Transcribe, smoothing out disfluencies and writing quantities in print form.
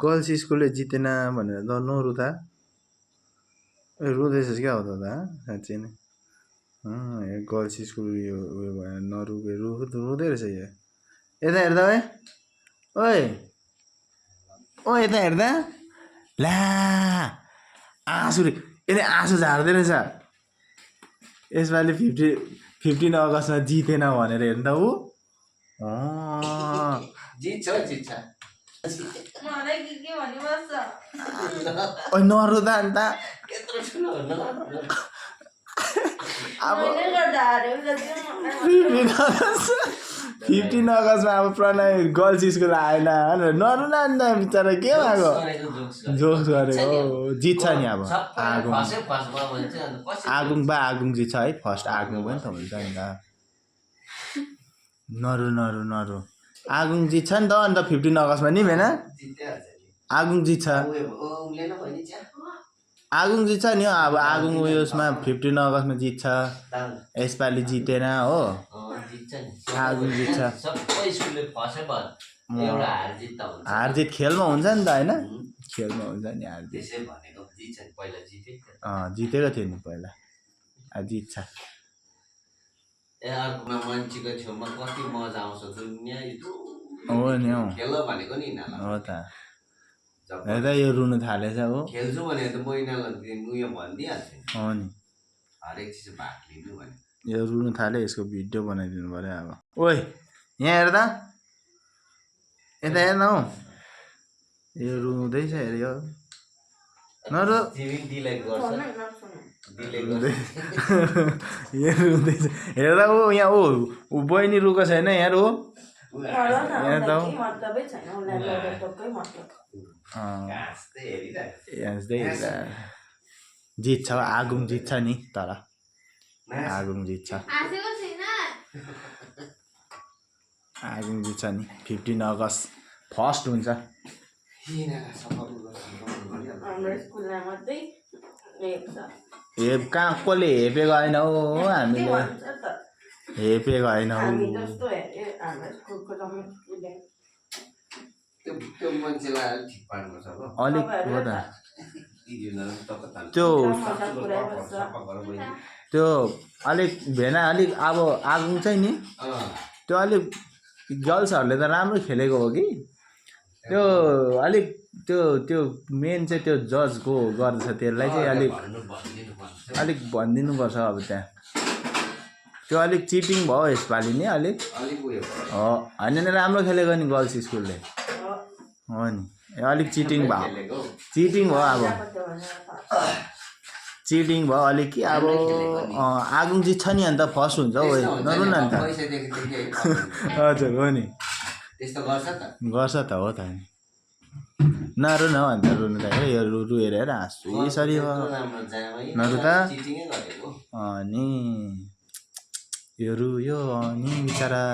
girls स्कुलले जितेन भनेर त नरु त रुँदैछस् क्या हो त साँच्चै नै गर्ल्स स्कुल उयो भयो नरु रुँदै रहेछ यो यता हेर्दा ओए ओ यता हेर्दा ला आँसु यसले आँसु झार्दै रहेछ यसपालि 15 अगस्तमा जितेन भनेर हेर्नु त ऊ नरु त अन्त 15 अगस्तमा अब प्रणय गर्ल्स स्कुल आएन नरु न अन्त बिचरा के भएको जोक्स गरेको जित्छ नि अब आगुङ जित्छ है फर्स्ट आगुङ पनि त हुन्छ नि त नरु आगुङ जित्छ नि त अन्त 15 अगस्तमा नि होइन आगुङ जित्छ आगुङ जित्छ नि अब आगुङ उयसमा 15 अगस्तमा जित्छ यसपालि जितेन हो आगुङ जित्छ हार जित खेलमा हुन्छ नि त होइन खेलमा हुन्छ नि हार जितेको थियो नि पहिला जित्छ हो नि हो त हेर्दा यो रुनु थालेछ हो खेल्छु भने त महिनालाई उयो भनिदिइहाल्छ हो नि हरेक चिज भाग लिनु भने यो रुनु थाले यसको भिडियो बनाइदिनु पर्यो अब ओए यहाँ हेर्दा यता हेर्न हौ यो रुँदैछ हेर यो नरु यो रुँदैछ हेर्दा ऊ यहाँ ऊ बहिनी रुको छैन यहाँ हो हेर्दा जित्छ आगुङ जित्छ नि तर आगुङ जित्छ नि 15 अगस्त फर्स्ट हुन्छ कहाँ कसले हेपेको होइन हो हामीले हेपेको होइन अलिक हो त त्यो अलिक भेना अलिक अब आगुङ चाहिँ नि त्यो अलिक गर्ल्सहरूले त राम्रो खेलेको हो कि त्यो अलिक त्यो मेन चाहिँ त्यो जजको गर्दछ त्यसलाई चाहिँ अलिक भनिदिनुपर्छ अब त्यहाँ त्यो अलिक चिटिङ भयो यसपालि नि अलिक होइन नि राम्रो खेलेको नि गर्ल्स स्कुलले हो नि अलिक चिटिङ भयो अब चिटिङ भयो अलिक कि अब आगुङ जित्छ नि अन्त फर्स्ट हुन्छ हौ नरु न अन्त हजुर हो नि गर्छ त हो त नि नरु न अन्त रुनु त हेर यो रु हेरेर हाँस्छु यसरी हो नरु त अनि यो रु यो नि बिचरा